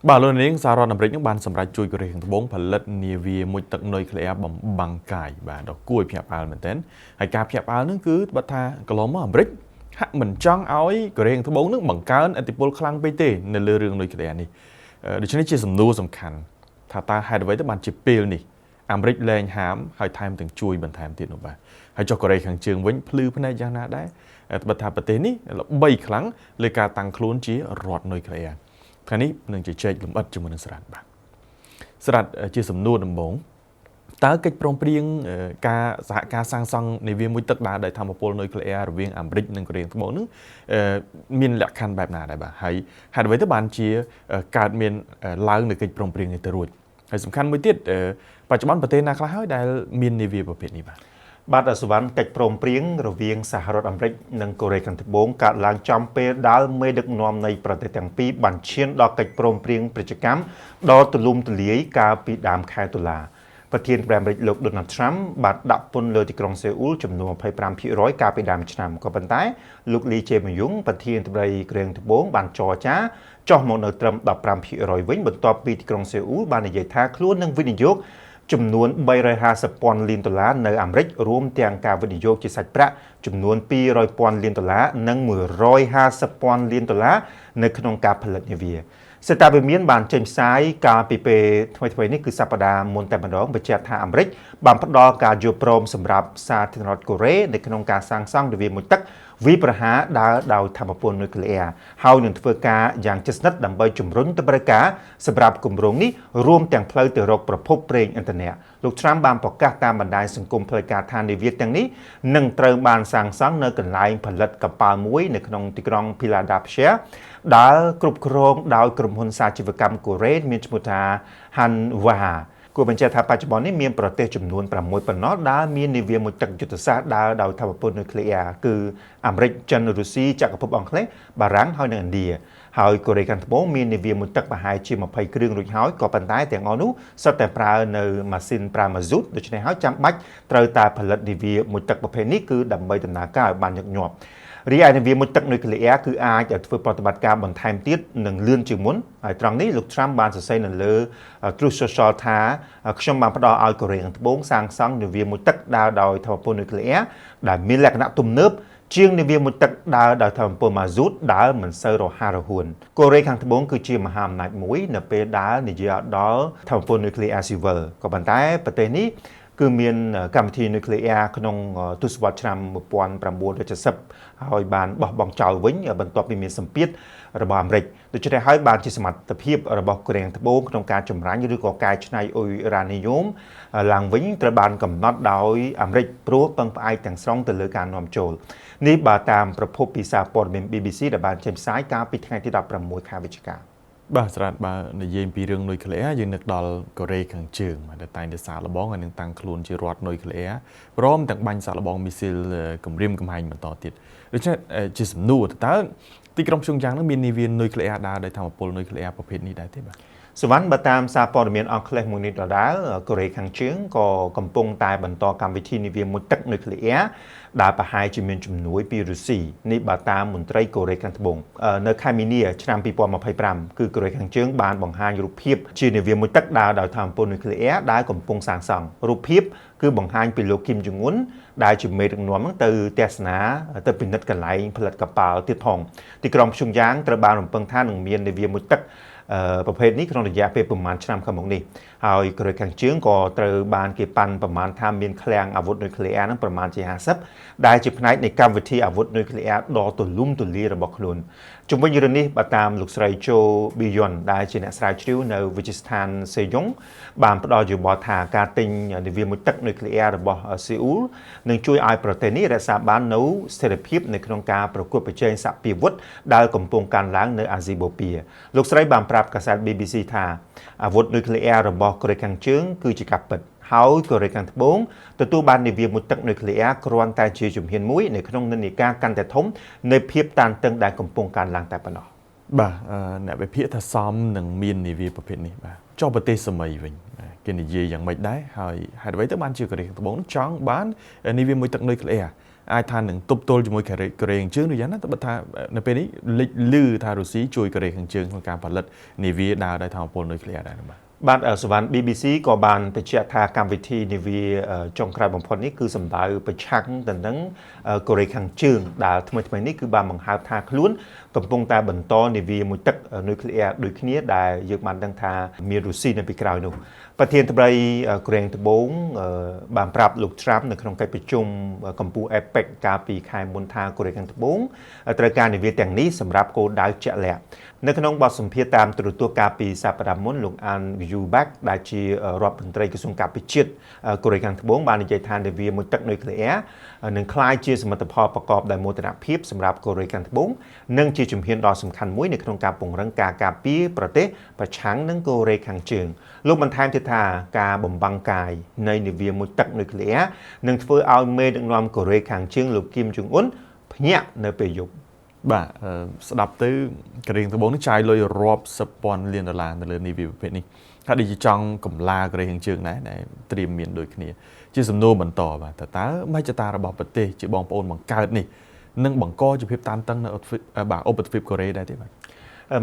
បាទលោកនាងសហរដ្ឋអាមេរិកនឹងបានសម្រេចជួយកូរ៉េខាងត្បូងផលិតនាវាមុជទឹកនុយក្លេអ៊ែរបំបាំងកាយបាទដ៏គួរឲ្យភ្ញាក់ផ្អើលមែនទែនហើយការភ្ញាក់ផ្អើលនឹងគឺបើថាកន្លងមកអាមេរិកហាក់មិនចង់ឲ្យកូរ៉េខាងត្បូងនឹងបង្កើនឥទ្ធិពលខ្លាំងពេកទេនៅលើរឿងនុយក្លេអ៊ែរនេះដូច្នេះជាសំណួរសំខាន់ថាតើហេតុអ្វីទៅបានជាពេលនេះអាមេរិកលែងហាមហើយថែមទាំងជួយបន្ថែមទៀតនោះបាទហើយចុះកូរ៉េខាងជើងវិញភ្លឺភ្នែកយ៉ាងណាដែរត្បិតថាប្រទេសនេះល្បីខ្លាំងលើការតាំងខ្លួនជារដ្ឋនុយក្លេអ៊ែរថ្ងៃនេះនឹងជជែកលម្អិតជាមួយនឹងស្រាប់បាទស្រាប់ជាសំណួរដំបូងតើកិច្ចព្រមព្រៀងការសហការសាងសង់នាវាមួយទឹកដើរដោយថាមពលនុយក្លេអ៊ែររវាងអាមេរិកនិងកូរ៉េខាងត្បូងនឹងមានលក្ខខណ្ឌបែបណាដែរបាទហើយហេតុអ្វីទៅបានជាកើតមានឡើងនៅកិច្ចព្រមព្រៀងនេះទៅរួចហើយសំខាន់មួយទៀតបច្ចុប្បន្នប្រទេសណាខ្លះហើយដែលមាននាវាប្រភេទនេះបាទ បាទសុវណ្ណកិច្ចព្រមព្រៀងរវាងសហរដ្ឋអាមេរិកនិងកូរ៉េខាងត្បូងកើតឡើងចំពេលដែលមេដឹកនាំនៃប្រទេសទាំងពីរបានឈានដល់កិច្ចព្រមព្រៀងពាណិជ្ជកម្មដ៏ទូលំទូលាយកាលពីដើមខែតុលាប្រធានាធិបតីអាមេរិកលោក Donald Trump បានដាក់ពន្ធលើទីក្រុងសេអ៊ូលចំនួន25%កាលពីដើមឆ្នាំក៏ប៉ុន្តែលោកលីជេមយុងប្រធានាធិបតីកូរ៉េខាងត្បូងបានចរចាចុះមកនៅត្រឹម15%វិញបន្ទាប់ពីទីក្រុងសេអ៊ូលបាននិយាយថាខ្លួននឹងវិនិយោគចំនួន350ពាន់លានដុល្លារនៅអាមេរិករួមទាំងការវិនិយោគជាសាច់ប្រាក់ចំនួន200ពាន់លានដុល្លារនិង150ពាន់លានដុល្លារនៅក្នុងការផលិតនាវាសេតាវិមានបានចេញផ្សាយកាលពីពេលថ្មីៗនេះគឺសប្តាហ៍មុនតែម្ដងបញ្ជាក់ថាអាមេរិកបានផ្ដល់ការយល់ព្រមសម្រាប់សាធារណរដ្ឋកូរ៉េនៅក្នុងការសាងសង់នាវាមួយទឹកវាយប្រហារដើរដោយថាមពលនុយក្លេអ៊ែរហើយនឹងធ្វើការយ៉ាងជិតស្និទ្ធដើម្បីជំរុញតម្រូវការសម្រាប់គម្រោងនេះរួមទាំងផ្លូវទៅរកប្រភពប្រេងឥន្ធនៈលោកត្រាំបានប្រកាសតាមបណ្ដាញសង្គមផ្លូវការថានាវាទាំងនេះនឹងត្រូវបានសាងសង់នៅកន្លែងផលិតកប៉ាល់មួយនៅក្នុងទីក្រុង Philadelphia ដែលគ្រប់គ្រងដោយក្រុមហ៊ុនសាជីវកម្មកូរ៉េមានឈ្មោះថា Hanwha គួរបញ្ជាក់ថាបច្ចុប្បន្ននេះមានប្រទេសចំនួន6ប៉ុណ្ណោះដែលមាននាវាមុជទឹកយុទ្ធសាស្ត្រដើរដោយថាមពលនុយក្លេអ៊ែរគឺអាមេរិកចិនរុស្ស៊ីចក្រភពអង់គ្លេសបារាំងហើយនិងឥណ្ឌាហើយកូរ៉េខាងត្បូងមាននាវាមុជទឹកប្រហែលជា20គ្រឿងរួចហើយក៏ប៉ុន្តែទាំងអស់នោះសុទ្ធតែប្រើនៅម៉ាស៊ីនប្រើម៉ាស៊ូតដូច្នេះហើយចាំបាច់ត្រូវតែផលិតនាវាមុជទឹកប្រភេទនេះគឺដើម្បីដំណើរការឲ្យបានញឹកញាប់រីឯនាវាមុជទឹកនុយក្លេអ៊ែរគឺអាចធ្វើប្រតិបត្តិការបន្ថែមទៀតនិងលឿនជាងមុនហើយត្រង់នេះលោកត្រាំបានសរសេរនៅលើ Truth Social ថាខ្ញុំបានផ្ដល់ឲ្យកូរ៉េខាងត្បូងសាងសង់នាវាមុជទឹកដើរដោយថាមពលនុយក្លេអ៊ែរដែលមានលក្ខណៈទំនើបជាងនាវាមុជទឹកដើរដោយថាមពលម៉ាស៊ូតដែលមិនសូវរហ័សរហួនកូរ៉េខាងត្បូងគឺជាមហាអំណាចមួយនៅពេលដែលនិយាយដល់ថាមពលនុយក្លេអ៊ែរស៊ីវិលក៏ប៉ុន្តែប្រទេសនេះគឺមានកម្មវិធីនុយក្លេអ៊ែរក្នុងទសវត្សរ៍ឆ្នាំ1970ហើយបានបោះបង់ចោលវិញបន្ទាប់ពីមានសម្ពាធរបស់អាមេរិកដូច្នេះហើយបានជាសមត្ថភាពរបស់កូរ៉េខាងត្បូងក្នុងការចម្រាញ់ឬក៏កែច្នៃអ៊ុយរ៉ានីយ៉ូមឡើងវិញត្រូវបានកំណត់ដោយអាមេរិកព្រោះពឹងផ្អែកទាំងស្រុងទៅលើការនាំចូលនេះបើតាមប្រភពពីសារព័ត៌មាន BBC ដែលបានចេញផ្សាយកាលពីថ្ងៃទី16ខែវិច្ឆិកា បាទស្រាប់បើនិយាយពីរឿងនុយក្លេអ៊ែរយើងនឹកដល់កូរ៉េខាងជើងបាទដែលតែងតែសាកល្បងហើយនឹងតាំងខ្លួនជារដ្ឋនុយក្លេអ៊ែរព្រមទាំងបាញ់សាកល្បងមីស៊ីលគំរាមកំហែងបន្តទៀតដូច្នេះជាសំណួរតើទីក្រុងព្យុងយ៉ាងនឹងមាននាវានុយក្លេអ៊ែរដើរដោយថាមពលនុយក្លេអ៊ែរប្រភេទនេះដែរទេបាទ សុវណ្ណបើតាមសារព័ត៌មានអង់គ្លេសមួយនេះដដែលកូរ៉េខាងជើងក៏កំពុងតែបន្តកម្មវិធីនាវាមុជទឹកនុយក្លេអ៊ែរដែលប្រហែលជាមានជំនួយពីរុស្ស៊ីនេះបើតាមមន្ត្រីកូរ៉េខាងត្បូងនៅខែមីនាឆ្នាំ2025គឺកូរ៉េខាងជើងបានបង្ហាញរូបភាពជានាវាមុជទឹកដើរដោយថាមពលនុយក្លេអ៊ែរដែលកំពុងសាងសង់រូបភាពគឺបង្ហាញពីលោកគីមជងុនដែលជាមេដឹកនាំទៅទស្សនាទៅពិនិត្យកន្លែងផលិតកប៉ាល់ទៀតផងទីក្រុងព្យុងយ៉ាងត្រូវបានរំពឹងថានឹងមាននាវាមុជទឹកប្រភេទនេះក្នុងរយៈពេលប្រមាណឆ្នាំខាងមុខនេះហើយកូរ៉េខាងជើងក៏ត្រូវបានគេប៉ាន់ប្រមាណថាមានឃ្លាំងអាវុធនុយក្លេអ៊ែរនឹងប្រមាណជា50ដែលជាផ្នែកនៃកម្មវិធីអាវុធនុយក្លេអ៊ែរដ៏ទូលំទូលាយរបស់ខ្លួនជុំវិញរឿងនេះបើតាមលោកស្រីជូប៊ីយ៉ុនដែលជាអ្នកស្រាវជ្រាវនៅវិទ្យាស្ថានសេយុងបានផ្ដល់យោបល់ថាការទិញនាវាមុជទឹកនុយក្លេអ៊ែររបស់សេអ៊ូលនឹងជួយឲ្យប្រទេសនេះរក្សាបាននូវស្ថិរភាពនៅក្នុងការប្រកួតប្រជែងសព្វាវុធដែលកំពុងកើនឡើងនៅអាស៊ីបូព៌ាលោកស្រីបានប្រាប់កាសែត BBC ថាអាវុធនុយក្លេអ៊ែររបស់កូរ៉េខាងជើងគឺជាការពិតហើយកូរ៉េខាងត្បូងទទួលបាននាវាមុជទឹកនុយក្លេអ៊ែរគ្រាន់តែជាជំហានមួយនៅក្នុងនិន្នាការកាន់តែធំនៃភាពតានតឹងដែលកំពុងកើនឡើងតែប៉ុណ្ណោះ បាទអ្នកវិភាគថាសមនឹងមាននាវាប្រភេទនេះបាទចុះប្រទេសសម័យវិញគេនិយាយយ៉ាងម៉េចដែរហើយហេតុអ្វីទៅបានជាកូរ៉េខាងត្បូងចង់បាននាវាមុជទឹកនុយក្លេអ៊ែរ អាចថានឹងទប់ទល់ជាមួយកូរ៉េខាងជើងឬយ៉ាងណាតែបើថានៅពេលនេះលេចលឺថារុស្ស៊ីជួយកូរ៉េខាងជើងក្នុងការផលិតនាវាដើរដោយថាមពលនុយក្លេអ៊ែរដែរបាទ បាទសុវណ្ណ BBC ក៏បានបញ្ជាក់ថាកម្មវិធីនាវាចុងក្រោយបំផុតនេះគឺសម្ដៅប្រឆាំងទៅនឹងកូរ៉េខាងជើងដែលថ្មីៗនេះគឺបានបង្ហើបថាខ្លួនកំពុងតែបន្តនាវាមួយទឹកនុយក្លេអ៊ែរដូចគ្នាដែលយើងបានដឹងថាមានរុស្ស៊ីនៅពីក្រោយនោះប្រធានធិបតីកូរ៉េត្បូងបានប្រាប់លោកត្រាំនៅក្នុងកិច្ចប្រជុំកម្ពុជា APEC កាលពីខែមុនថាកូរ៉េខាងត្បូងត្រូវការនាវាទាំងនេះសម្រាប់គោលដៅជាក់លាក់នៅក្នុងបទសម្ភាសន៍តាមទូរទស្សន៍កាលពីសប្តាហ៍មុនលោកអានយូបាក់ដែលជារដ្ឋមន្ត្រីក្រសួងការពារជាតិកូរ៉េខាងត្បូងបាននិយាយថានាវាមួយទឹកនុយក្លេអ៊ែរនឹងក្លាយជាសមិទ្ធផលប្រកបដោយមោទនភាពសម្រាប់កូរ៉េខាងត្បូងនិងជាជំហានដ៏សំខាន់មួយនៅក្នុងការពង្រឹងការការពារប្រទេសប្រឆាំងនឹងកូរ៉េខាងជើងលោកបន្ថែមទៀតថាការបំបាំងកាយនៃនាវាមួយទឹកនុយក្លេអ៊ែរនឹងធ្វើឲ្យមេដឹកនាំកូរ៉េខាងជើងលោកគីមជុងអ៊ុនភ្ញាក់នៅពេលយប់បាទស្ដាប់ទៅកូរ៉េត្បូងនេះចាយលុយរាប់សិបពាន់លានដុល្លារនៅលើនាវាប្រភេទនេះហើយដូចជាចង់កម្លាកូរ៉េខាងជើងដែរដែលត្រៀមមានដូចគ្នាជាសំណួរបន្តបាទតើមហិច្ឆតារបស់ប្រទេសជាបងប្អូនបង្កើតនេះនឹងបង្កជាភាពតានតឹងនៅបាទឧបទ្វីបកូរ៉េដែរទេបាទ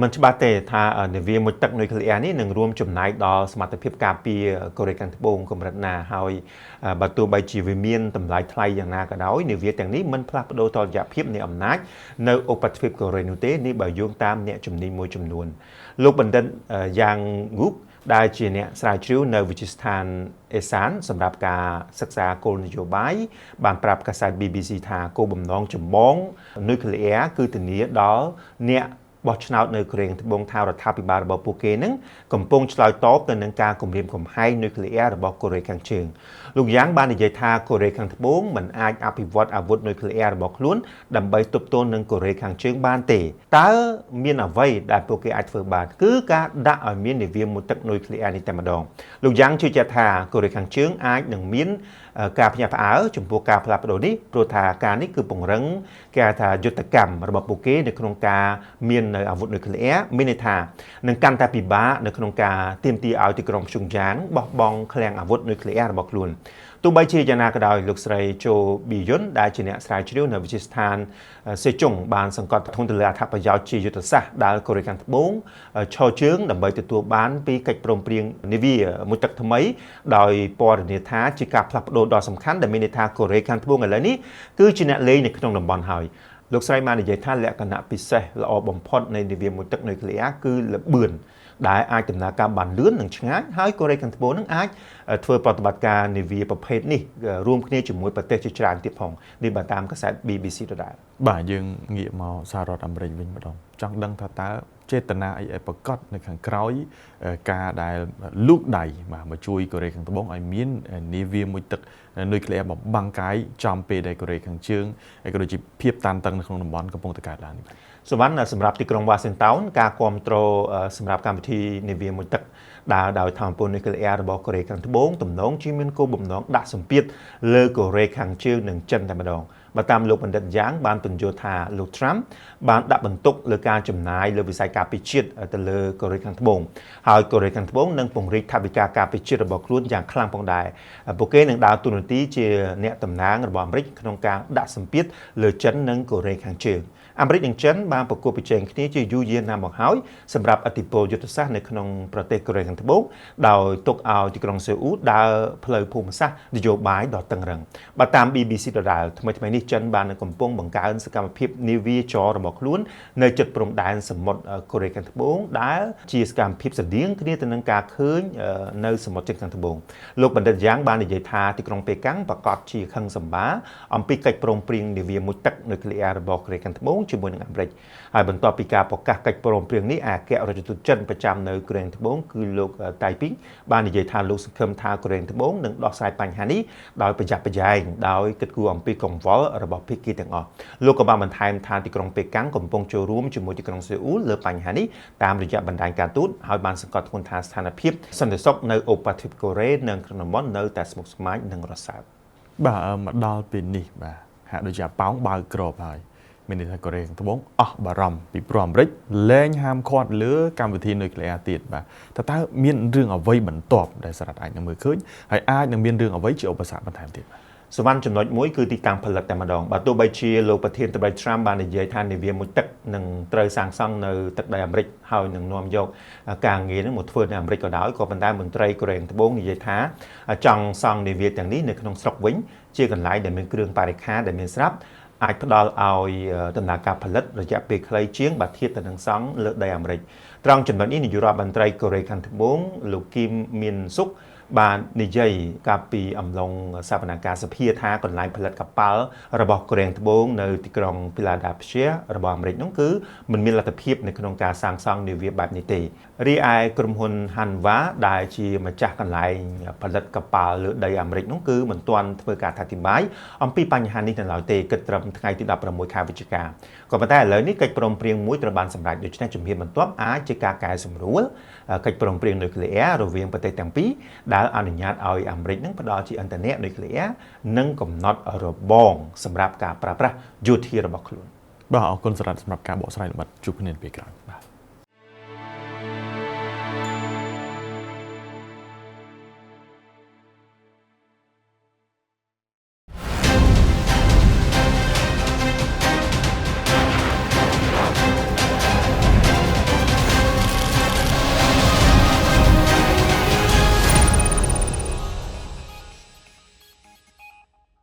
មិនច្បាស់ទេថានាវាមួយទឹកនុយក្លេអ៊ែរនេះនឹងរួមចំណែកដល់សមត្ថភាពការពារកូរ៉េខាងត្បូងកម្រិតណាហើយបើទោះបីជាវាមានតម្លៃថ្លៃយ៉ាងណាក៏ដោយនាវាទាំងនេះមិនផ្លាស់ប្ដូរតុល្យភាពនៃអំណាចនៅឧបទ្វីបកូរ៉េនោះទេនេះបើយោងតាមអ្នកជំនាញមួយចំនួនលោកបណ្ឌិតយ៉ាងងូកដែលជាអ្នកស្រាវជ្រាវនៅវិទ្យាស្ថានអេសានសម្រាប់ការសិក្សាគោលនយោបាយបានប្រាប់កាសែត BBC ថាគោលបំណងចម្បងនុយក្លេអ៊ែរគឺធានាដល់អ្នកបោះឆ្នោតនៅកូរ៉េខាងត្បូងថារដ្ឋាភិបាលរបស់ពួកគេនឹងកំពុងឆ្លើយតបទៅនឹងការគំរាមកំហែងនុយក្លេអ៊ែររបស់កូរ៉េខាងជើងលោកយ៉ាងបាននិយាយថាកូរ៉េខាងត្បូងមិនអាចអភិវឌ្ឍអាវុធនុយក្លេអ៊ែររបស់ខ្លួនដើម្បីទប់ទល់នឹងកូរ៉េខាងជើងបានទេតើមានអ្វីដែលពួកគេអាចធ្វើបានគឺការដាក់ឲ្យមាននាវាមុជទឹកនុយក្លេអ៊ែរនេះតែម្ដងលោកយ៉ាងជឿជាក់ថាកូរ៉េខាងជើងអាចនឹងមានការភ្ញាក់ផ្អើលចំពោះការផ្លាស់ប្ដូរនេះព្រោះថាការនេះគឺពង្រឹងគេហៅថាយុទ្ធកម្មរបស់ពួកគេនៅក្នុងការមាននៅអាវុធនុយក្លេអ៊ែរមានន័យថានឹងកាន់តែពិបាកនៅក្នុងការទាមទារឲ្យទីក្រុងព្យុងយ៉ាងបោះបង់ឃ្លាំងអាវុធនុយក្លេអ៊ែររបស់ខ្លួនទោះបីជាយ៉ាងណាក៏ដោយលោកស្រីជូប៊ីយុនដែលជាអ្នកស្រាវជ្រាវនៅវិទ្យាស្ថានសេចុងបានសង្កត់ធ្ងន់ទៅលើអត្ថប្រយោជន៍ជាយុទ្ធសាស្ត្រដែលកូរ៉េខាងត្បូងឈរជើងដើម្បីទទួលបានពីកិច្ចព្រមព្រៀងនាវាមួយទឹកថ្មីដោយពណ៌នាថាជាការផ្លាស់ប្ដូរដ៏សំខាន់ដែលមានន័យថាកូរ៉េខាងត្បូងឥឡូវនេះគឺជាអ្នកលេងនៅក្នុងតំបន់ហើយលោកស្រីបាននិយាយថាលក្ខណៈពិសេសល្អបំផុតនៃនាវាមួយទឹកនុយក្លេអ៊ែរគឺល្បឿនដែលអាចដំណើរការបានលឿននិងឆ្ងាយហើយកូរ៉េខាងត្បូងនឹងអាចធ្វើប្រតិបត្តិការនាវាប្រភេទនេះរួមគ្នាជាមួយប្រទេសជាច្រើនទៀតផងនេះបើតាមកាសែត BBC ដដែលបាទយើងងាកមកសហរដ្ឋអាមេរិកវិញម្ដងចង់ដឹងថាតើចេតនាអីឲ្យប្រកបនៅខាងក្រោយការដែលលូកដៃបាទមកជួយកូរ៉េខាងត្បូងឲ្យមាននាវាមួយទឹកនុយក្លេអ៊ែរបំបាំងកាយចំពេលដែលកូរ៉េខាងជើងហើយក៏ដូចជាភាពតានតឹងនៅក្នុងតំបន់កំពុងតែកើតឡើងនេះបាទសុវណ្ណសម្រាប់ទីក្រុងវ៉ាស៊ីនតោនការគាំទ្រសម្រាប់កម្មវិធីនាវាមួយទឹកដើរដោយថាមពលនុយក្លេអ៊ែររបស់កូរ៉េខាងត្បូងទំនងជាមានគោលបំណងដាក់សម្ពាធលើកូរ៉េខាងជើងនិងចិនតែម្ដងបើតាមលោកបណ្ឌិតយ៉ាងបានពន្យល់ថាលោកត្រាំបានដាក់បន្ទុកលើការចំណាយលើវិស័យការពារជាតិទៅលើកូរ៉េខាងត្បូងហើយកូរ៉េខាងត្បូងនឹងពង្រីកថវិកាការពារជាតិរបស់ខ្លួនយ៉ាងខ្លាំងផងដែរពួកគេនឹងដើរតួនាទីជាអ្នកតំណាងរបស់អាមេរិកក្នុងការដាក់សម្ពាធលើចិននិងកូរ៉េខាងជើងអាមេរិកនិងចិនបានប្រកួតប្រជែងគ្នាជាយូរយារណាស់មកហើយសម្រាប់ឥទ្ធិពលយុទ្ធសាស្ត្រនៅក្នុងប្រទេសកូរ៉េខាងត្បូងដោយទុកឲ្យទីក្រុងសេអ៊ូលដើរផ្លូវភូមិសាស្ត្រនយោបាយដ៏តឹងរឹងបើតាម BBC ដដែលថ្មីៗនេះចិនបាននឹងកំពុងបង្កើនសកម្មភាពនាវាចររបស់ខ្លួននៅជិតព្រំដែនសមុទ្រកូរ៉េខាងត្បូងដែលជាសកម្មភាពស្រដៀងគ្នាទៅនឹងការឃើញនៅសមុទ្រចិនខាងត្បូងលោកបណ្ឌិតយ៉ាងបាននិយាយថាទីក្រុងប៉េកាំងប្រកាសជាខឹងសម្បាអំពីកិច្ចព្រមព្រៀងនាវាមួយទឹកនុយក្លេអ៊ែររបស់កូរ៉េខាងត្បូងជាមួយនឹងអាមេរិកហើយបន្ទាប់ពីការប្រកាសកិច្ចព្រមព្រៀងនេះអគ្គរដ្ឋទូតចិនប្រចាំនៅកូរ៉េត្បូងគឺលោកតៃពីងបាននិយាយថាលោកសង្ឃឹមថាកូរ៉េត្បូងនឹងដោះស្រាយបញ្ហានេះដោយប្រយ័ត្នប្រយែងដោយគិតគូរអំពីកង្វល់របស់ភាគីទាំងអស់លោកក៏បានបន្ថែមថាទីក្រុងប៉េកាំងកំពុងចូលរួមជាមួយទីក្រុងសេអ៊ូលលើបញ្ហានេះតាមរយៈបណ្ដាញការទូតហើយបានសង្កត់ធ្ងន់ថាស្ថានភាពសន្តិសុខនៅឧបទ្វីបកូរ៉េនិងក្នុងតំបន់នៅតែស្មុគស្មាញនិងរសើបបាទមកដល់ពេលនេះបាទហាក់ដូចជាប៉ោងបើកក្របហើយមានន័យថាកូរ៉េខាងត្បូងអស់បារម្ភពីព្រោះអាមេរិកលែងហាមឃាត់លើកម្មវិធីនុយក្លេអ៊ែរទៀតបាទតើមានរឿងអ្វីបន្ទាប់ដែលសហរដ្ឋអាចនឹងមើលឃើញហើយអាចនឹងមានរឿងអ្វីជាឧបសគ្គបន្ថែមទៀតបាទ សវណ្ណចំណុចមួយគឺទីតាំងផលិតតែម្ដងបាទទោះបីជាលោកប្រធានធិបតី Trump បាននិយាយថានាវាមុជទឹកនឹងត្រូវសាងសង់នៅទឹកដីអាមេរិកហើយនឹងនាំយកការងារនឹងមកធ្វើនៅអាមេរិកក៏ដោយក៏ប៉ុន្តែមន្ត្រីកូរ៉េខាងត្បូងនិយាយថាចង់សង់នាវាទាំងនេះនៅក្នុងស្រុកវិញជាកន្លែងដែលមានគ្រឿងបរិក្ខារដែលមានស្រាប់អាចផ្ដល់ឲ្យដំណើរការផលិតរយៈពេលខ្លីជាងបើធៀបទៅនឹងសង់លើដីអាមេរិកត្រង់ចំណុចនេះនាយករដ្ឋមន្ត្រីកូរ៉េខាងត្បូងលោកគីមមានសុកបាននិយាយកាលពីអំឡុងសវនកម្មសភាថាកន្លែងផលិតកប៉ាល់របស់កូរ៉េខាងត្បូងនៅទីក្រុង Philadelphia របស់អាមេរិកនោះគឺមិនមានលទ្ធភាពនៅក្នុងការសាងសង់នាវាបែបនេះទេរីឯក្រុមហ៊ុន Hanwha ដែលជាម្ចាស់កន្លែងផលិតកប៉ាល់លើដីអាមេរិកនោះគឺមិនទាន់ធ្វើការអធិប្បាយអំពីបញ្ហានេះនៅឡើយទេគិតត្រឹមថ្ងៃទី16ខែវិច្ឆិកាក៏ប៉ុន្តែឥឡូវនេះកិច្ចព្រមព្រៀងមួយត្រូវបានសម្រេចដូច្នេះជំហានបន្ទាប់អាចជាការកែសម្រួលកិច្ចព្រមព្រៀងនុយក្លេអ៊ែររវាងប្រទេសទាំងពីរដែលអនុញ្ញាតឲ្យអាមេរិកនឹងផ្ដល់ជាឥន្ធនៈនុយក្លេអ៊ែរនិងកំណត់របងសម្រាប់ការប្រើប្រាស់យោធារបស់ខ្លួនបាទអរគុណសម្រាប់ការបកស្រាយលម្អិតជួបគ្នាពេលក្រោយបាទ។